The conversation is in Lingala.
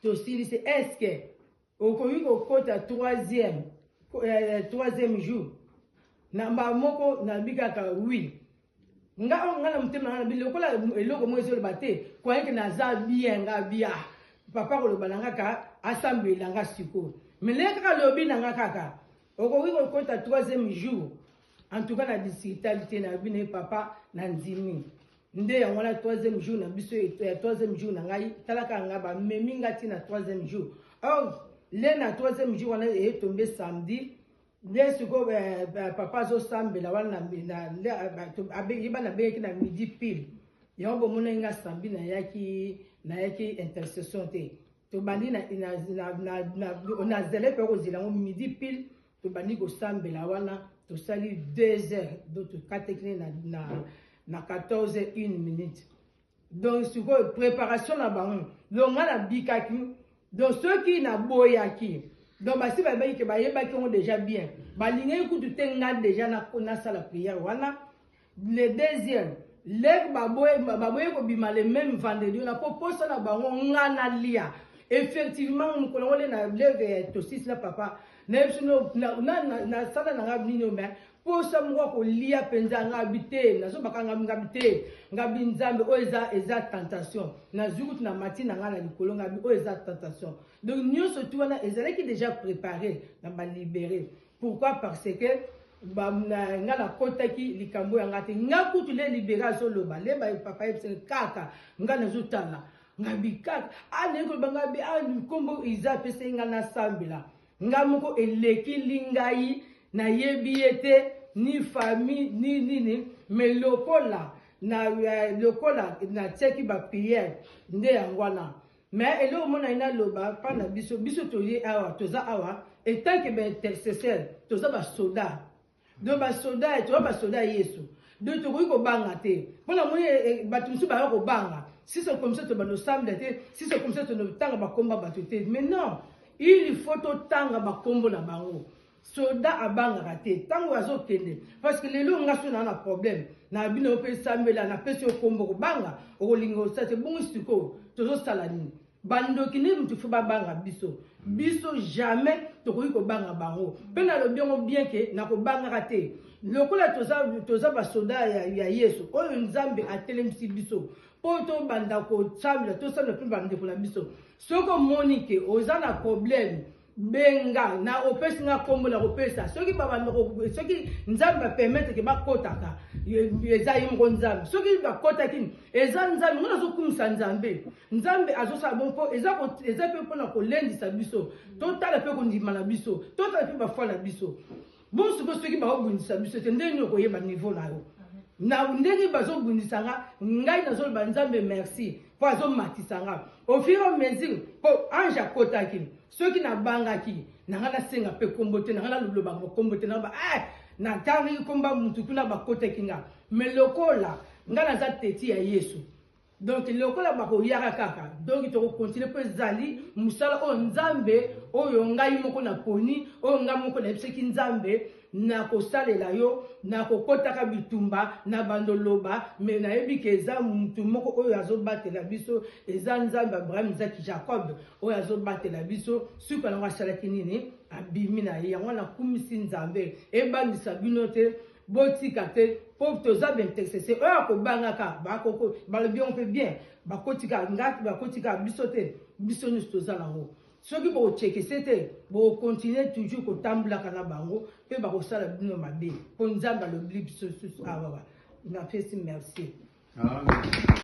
Tosilisi, est-ce okoki kokota troisième jour? Na mbala moko nabi kaka oui. Nga oyo nga na motema na nga nabi lokola eloko moko ezoloba te, croyant que naza bien, nga bia papa koloba na nga ka asambela nga sikoyo. Mais ndenge kaka alobi na nga kaka okoki kokota troisième jour, en tout cas na discutaki te, nayebi na ye papa na ndimi. Nde yango wana troisième jour na biso ya troisième jour na ngai, talaka nga bamemi nga ti na troisième jour. Or le na troisième jour wana etombe samedi. Nde sikoyo papa azosambela wana, yeba nabengaki na midi pile. Yango bomonaki nga samedi nayaki intercession te. Tobandi nazele mpe kozela yango midi pile, tobandi kosambela wana, tosali 2 heures, donc tokateki na 14 heures 1 minute. Donc sikoyo préparation na bango, donc nga nabikaki. Donc soki naboyaki, donc basi bayebaki ke bayebaki yango déjà bien, balingaki kutu te nga déjà nasala prière wana. Le deuxième leke baboye kobima le même vendredi wana mpo posa na bango nga nalia. Effectivement, mokolo yango le na leke tosisi na papa, nayebi so nasala na nga nini, mais posa moko kolia mpenza ngabi te. Nazobaka ngabi te, ngabi Nzambe, oyo eza tentation. Nazwi kutu na mati na ngai na likolo, ngabi oyo eza tentation. Donc nyonso tu wana ezalaki déjà préparé na balibéré. Pourquoi? Parce que nga nakotaki likambo ya nga te. Nga kutu le libéré azoloba, le papa yebisaki kaka nga nazotala, ngabi kaka naye koloba, ngabi nkombo eza apesaki nga nasambela nga moko elekili ngai, nayebi ye te, ni famille ni nini, mais lokola natiaki baprière nde yango wana. Mais eloko monai naloba mpa na biso, biso toye awa, toza awa etant que baintercesseur, toza basoda. Donc basoda, toza basoda ya Yesu, donc tokoki kobanga te. Mpona moni bato mosusu baya kobanga, si c'est comme ça tobanda osambela te, si c'est comme ça totanga bakombo ya bato te. Mais non, il faut totanga bakombo na bango. Soda abangaka te ntango azokende, parce que lelo nga so naa na problème na bino mpe esambela, napesi yo kombo, kobanga okolinga osala te. Bongo sikoyo tozosala nini? Bandoki nde mutu faut babanga biso. Biso jamais tokoki kobanga bango. Mpe nalobi yango bien ke nakobangaka te, lokola toza basoda ya Yesu oyo Nzambe atelemisi biso mpo tobanda kosambela, tosambela mpe bandeko na biso. Soki omoni ke oza na problème, benga na opesi nga nkombo na kopesa. Soki babandako, soki Nzambe apermettre ke bakotaka, eza ye moko Nzambe. Soki bakotaki, eza Nzambe. Nga nazokumisa Nzambe. Nzambe azosala bon mpo eza mpe mpona kolendisa biso, totala mpe kondima na biso, totala mpe bafoi na biso. Bon, sikoyo soki baobundisa biso te, ndenge nini okoyeba niveau na yo? Na ndenge bazobundisa nga, ngai nazoloba Nzambe merci mpo azomatisa nga au fur et à mesure. Mpo ange akotaki, soki nabangaki na ngai nasenga mpe kombo te, na ngai nalobaka kombo te, naba natangaki komba mutu kuna bakotaki nga. Mais lokola ngai naza teti ya Yesu, donc lokola bakoyaka kaka, donc tokocontinuer mpo ezali mosala oyo Nzambe, oyo ngai moko naponi, oyo ngai moko nayebisaki Nzambe nakosalela yo, nakokɔtaka bitumba na bandoloba. Mais nayebi ke eza mutu moko oyo azobatela biso, eza Nzambe Abraham, Isaki, Jacob oyo azobatela biso. Suka nango asalaki nini? Abimi na ye. Yango nakumisi Nzambe. Ebangisa bino te, botika te, mpo toza baintercesseur oyo akobangaka balobi yango mpe bien, bakotika nga, bakotika biso te. Biso nyonso toza nango. Soki bokochekese te, bokocontinuer toujours kotambulaka na bango mpe bakosala bino mabe, mpo Nzambe alobi biso susu awawa. Napesi merci. Amen.